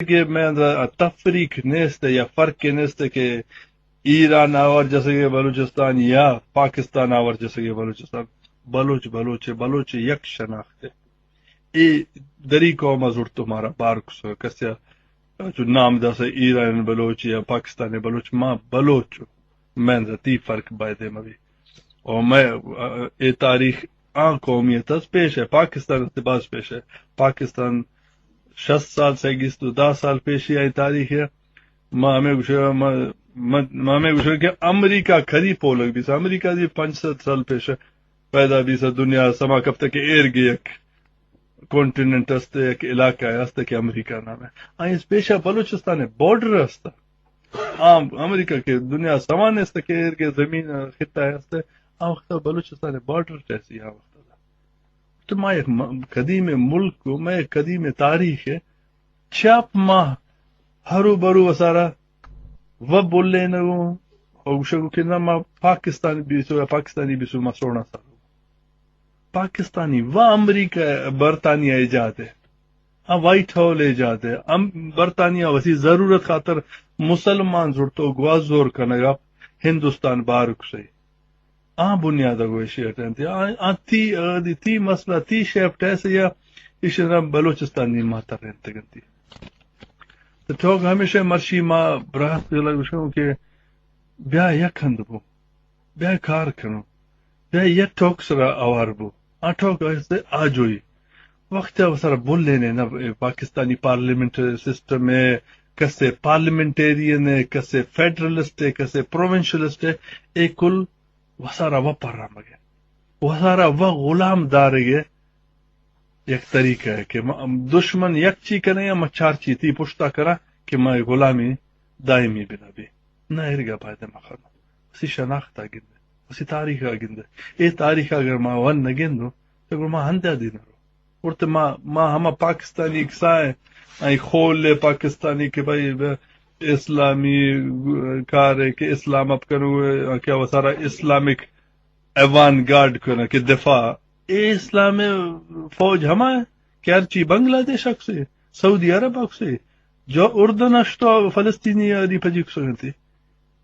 کہ مئے اندر تفریق نیست یا فرق نیست کہ ایران آور جسگے بلوچستان یا پاکستان آور جسگے بلوچستان۔ بلوچ بلوچ ء، بلوچ ء یک شناخت ء۔ اے دری قوم ء زرت مارا بار کس کسیا چو نام داسا ایران بلوچ یا پاکستان بلوچ، ما بلوچ مئے اندر تی فرق بایدے مبی۔ او مئے، اے تاریخ آ قومیت است پیش ہے، پاکستان است باز پیش ہے۔ پاکستان شست سال سے گیست و دہ سال پیشی آئی تاریخ ہے۔ ما ہمیں گوشے، ما، ما، ما ہمیں گوشے کہ امریکہ کدی پولگ بیسا، امریکہ دی پنچ سد سال پیش پیدا بیسا، دنیا سما کپتا کہ ایر گے یک کانٹیننٹ است، یک علاقہ است کہ امریکہ نام ہے۔ آئی اس پیشا بلوچستان بارڈر است۔ آ امریکہ کہ دنیا سما نیست کہ ایر گے زمین خطہ است۔ آ وقت بلوچستان بارڈر ٹیسی آ وقت۔ تو ما یک م-، قدیم ملک و ما یک قدیم تاریخ ہے۔ چپ ما ہرو برو وسارا و بولے نگو، او گوشگو کہ نہ ما پاکستانی بیسو یا پاکستانی بیسو ما سونا سالو۔ پاکستانی و امریکہ، برطانیہ ایجاد ہے۔ آ وائٹ ہال ایجاد ہے۔ ام-، برطانیہ وسی ضرورت خاطر مسلمان زرتو گواز زور کنگا ہندوستان بارک سے۔ آ بنیاد ء گوں ایشی ء ٹہینتی۔ آ، آ تی، آ دی تی مسئلہ، تی شیپ ٹیس یا ایشی ء بلوچستان نی ماتر رہنتگ انتی۔ تو ٹوک ہمیشہ مرشی ما براہت گلگ گوشوں کہ بیا یک ہند بو، بیا کار کنو، بیا یک ٹوک سرا آوار بو۔ آ ٹوک است آجوئی۔ وقت ء سر بولے نے نہ، پاکستانی پارلیمنٹ سسٹم ہے، کسے پارلیمنٹیرین ہے، کسے فیڈرلسٹ ہے، کسے پروونشلسٹ ہے، اے کل وسارا و پرامگے، وسارا و غلام دارگے یک طریقہ ہے کہ ما، دشمن یک چی کنے یا ما چار چی تی پشتا کرا کہ ما غلامی دائمی بنا بی۔ نہ ارگا باید ما خانو۔ اسی شناخت آ گندے، اسی تاریخ آ گندے۔ اے تاریخ اگر ما ون نہ گندو، تو ما ہندے دی نہ رو۔ اور تو ما، ما ہما پاکستانی کسائیں، آئی خول لے پاکستانی کہ بھائی اسلامی کار ہے کہ اسلام اپ کرو، کہ وہ سارا اسلامک ایوان گارڈ کرنا کہ دفاع، اے اسلام فوج ہما ہے کہ ہرچی بنگلہ دیش اکسے، سعودی عرب اکسے، جو اردن اشتو فلسطینی آدی پجی کسو گنتی۔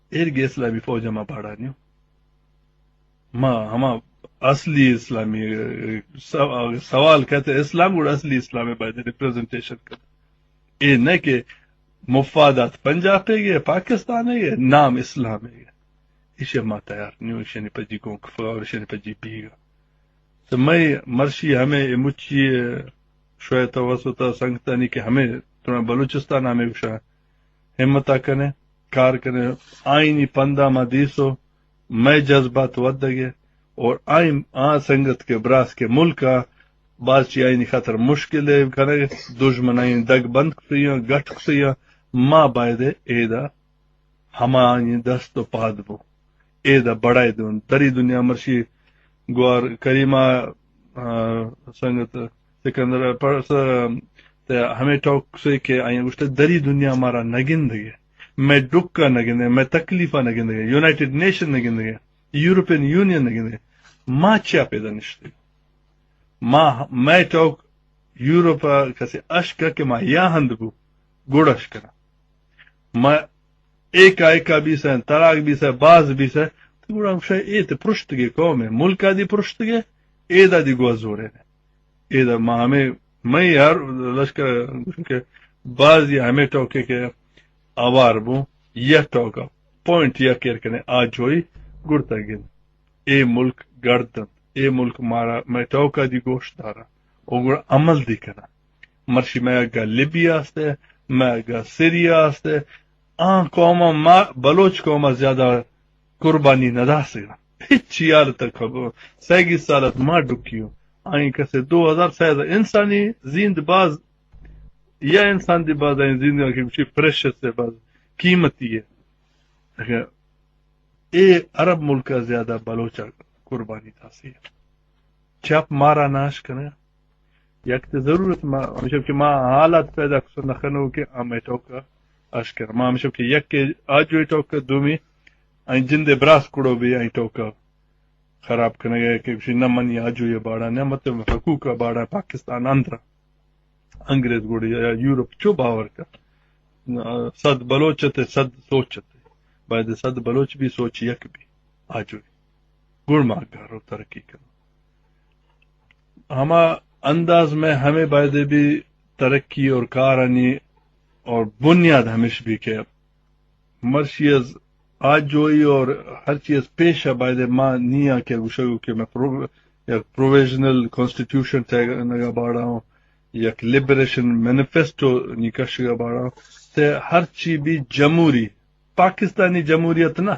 ایر گے اسلامی فوج ہما باڑا نیو۔ ما ہما اصلی اسلامی، سو-، سوال کہتے اسلام گڑا اصلی اسلام باید ریپریزنٹیشن کرتے۔ اے نہ کہ مفادات پنجاب گے، پاکستان گے، نام اسلام گے۔ ایشی ما تیار نیو، ایشی پجی گونک فغا، ایشی پجی بیگا۔ تو مئے مرشی ہمے اے مچی شویتا وسوتا سنگتانی کہ ہمے ترا بلوچستان ہمے گوشا ہمتا کنے، کار کنے، آئینی پندا ما دیسو، مئے جذبات ودگے اور آئین آ سنگت کے براس کے ملکا باز چی آئینی خاطر مشکل ہے کنے، دشمن آئین دگ بند کسیاں، گٹ کسیاں، ما بایدے ایدا ہمائی دست و پاد بو۔ اے دا بڑائے دون۔ دری دنیا مرشی گوار کریمہ، آ، سنگت سکندر پرس، تے ہمیں ٹوک سے کہ آئیں گوشتے دری دنیا مارا نگندگے۔ میں ڈکا نگندگے، میں تکلیفا نگندگے، یونائیٹڈ نیشن نگندگے، یورپین یونین نگندگے۔ ما چیا پیدا نشتے؟ ما، میں ٹوک یورپ ء کسے اشک کہ ما یا ہند بو، گڑ اشکنا۔ ما ایکا ایکا بیسہ، طلاق بیسہ، باز بیسہ، تو گڑا گوشہ اے تے پرشتگے قوم ہے، ملکا دی پرشتگے، ایدا دی گوا زورے نے۔ ایدا ما ہمیں، میں ہر لشکر گوشن کہ بازی ہمیں ٹوکے کہ آوار بو، یا ٹوکا، پوائنٹ یا کیر کنے آ جوئی گڑتا گند۔ اے ملک گڑد انت، اے ملک مارا مئے ٹوکا دی گوش دارا، او گڑا عمل دی کنا۔ مرشی مئے اگا لیبیا استے، مئے اگا سیریا استے، آ قوم ما بلوچ قوم زیادہ قربانی نہ داسے۔ ہچ یار تک سیگی سالت ما ڈکیو۔ آئیں کسے دو ہزار سیزدہ انسانی زیند باز، یا انسان دی باز آئیں زیند کہ پریشس ہے، باز قیمتی ہے۔ لیکن اے عرب ملک ء زیادہ بلوچ ء قربانی داسی۔ چپ مارا ناش کنه۔ یک تے ضرورت ما، ہمیشہ کہ ما حالات پیدا کسو نہ کنو کہ آ مئے ٹوکا اش کر۔ ما ہمیشہ کہ یک کے آجوئی ٹوکا، دومی آئی جندے براس کڑو بھی آئی ٹوکا خراب کنگے کہ گوشی نہ منی آجوئی باڑا، نہ مت حقوق باڑا پاکستان اندر۔ انگریز گوڑی یا یورپ چو باور کا۔ صد بلوچ ات، صد سوچ ات۔ باید صد بلوچ بھی سوچ یک بھی۔ آجوئی۔ گڑ ما گارو ترقی کنو۔ ہما انداز میں ہمیں باید بھی ترقی اور کارانی اور بنیاد ہمیش بھی کہ مرشی از آجوئی اور ہر چیز پیش ہے، باید ما نیا کہ گوشگو کہ میں پرو-، یک پروویژنل کانسٹیٹیوشن تیگنگا باڑا ہوں، یک لبریشن مینیفیسٹو نی کشگا باڑا ہوں، تے ہر چی بھی جمہوری، پاکستانی جمہوریت نہ،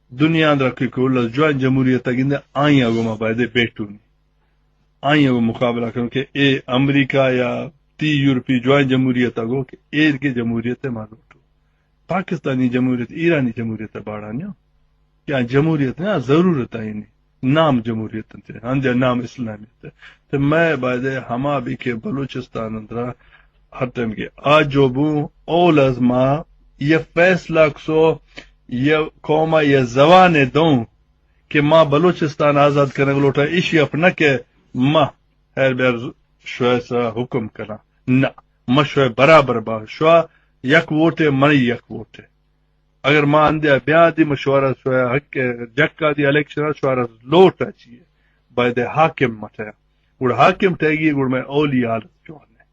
دنیا اندر کوئی کول جوان جمہوریت گندے، آئی گو ما باید بیٹونی۔ آئی ء گوں مقابلہ کنوں کہ اے امریکہ یا تی یورپی جوائیں جمہوریت ء گوں کہ ایر کے جمہوریت ء ما لوٹو۔ پاکستانی جمہوریت، ایرانی جمہوریت ء باڑا نیو کہ آ جمہوریت نہ، ضرورت آئی نی۔ نام جمہوریت انت، ہندیا نام اسلامیت۔ تو میں باید ہما بھی کہ بلوچستان اندرا ہر ٹائم کے آ جو بوں، اول از ما یہ فیصلہ کسو، یہ قوم یہ زبان دوں کہ ما بلوچستان آزاد کنگ لوٹاں، ایشی اپ نہ کہ ما ہر بیر شوئے سرا حکم کناں۔ نہ، ما شوئے برابر با، شوا یک ووٹ ہے، منی یک ووٹ ہے۔ اگر ما اندیا بیا دی، ما شوارا شوئے حق جکا دی الیکشن، شوارا لوٹ اچی ہے، باید حاکم مٹیا۔ گڑ حاکم ٹیگی، گڑ میں اولی حالت جوان ہے۔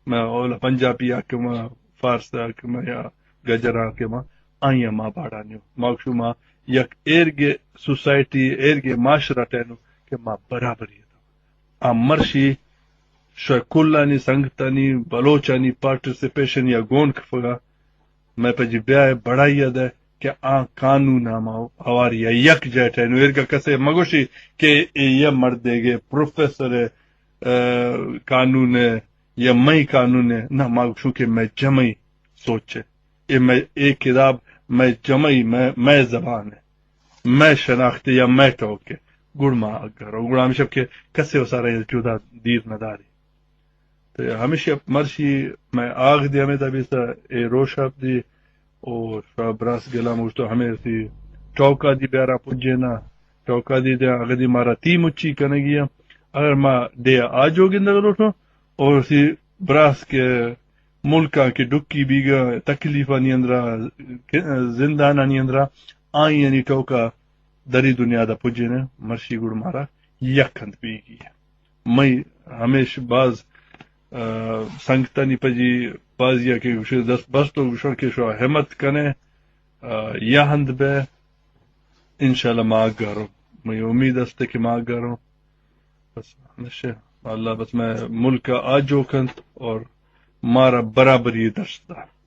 میں اولا پنجابی حاکم، فارس حاکم یا گجر حاکم، آئی ما باڑا نیو۔ ما شما یک ایرگے سوسائٹی، ایرگے معاشرہ ٹینو کہ ما برابری ہے۔ آ مرشی شوئے کلانی سنگتانی بلوچانی پارٹیسپیشن یا گون کفگا میں پہ جی بیائے بڑائی دے کہ آ قانون ہما ہواری یا یک جیٹ ہے۔ نو ایرگا کسے مگوشی کہ اے یہ مردے گے پروفیسر ہے، آ، قانون ہے یا مئی قانون ہے۔ نہ، ما گوشوں کہ میں جمعی سوچ ہے۔ اے میں، اے کتاب میں جمعی، میں، میں زبان ہے۔ میں شناخت یا میں ٹوک ہے۔ گڑ ما اگر، گڑ ہمیشہ کہ کسے و سارا یہ جدا دیر نہ داری۔ تو ہمیشہ مرشی میں آغ دی ہمیں تبی سا اے روش اپ دی او شوا براس گلام اوشتو ہمیں سی ٹوکا دی بیارا پجے نا، ٹوکا دی دے اگر دی مارا تی مچی کنگی ہے۔ اگر ما دے آجو گندگ لوٹو اور سی براس کے ملکاں کے ڈکی بیگا تکلیفانی اندرا، زندانانی اندرا، آئی یعنی ٹوکا دری دنیا دا پجے نا، مرشی گڑ مارا یک ہند بیگی ہے۔ مئی ہمیش باز، آ، سنگتانی پجی بازی کہ گوشے دست بست و گوشن کہ شو ہمت کنے، آ، یا ہند بے، انشاءاللہ ما گارو۔ مئی امید است کہ ما گارو۔ بس نشے، اللہ بس میں ملک آجو کنت اور مارا برابری درس دا۔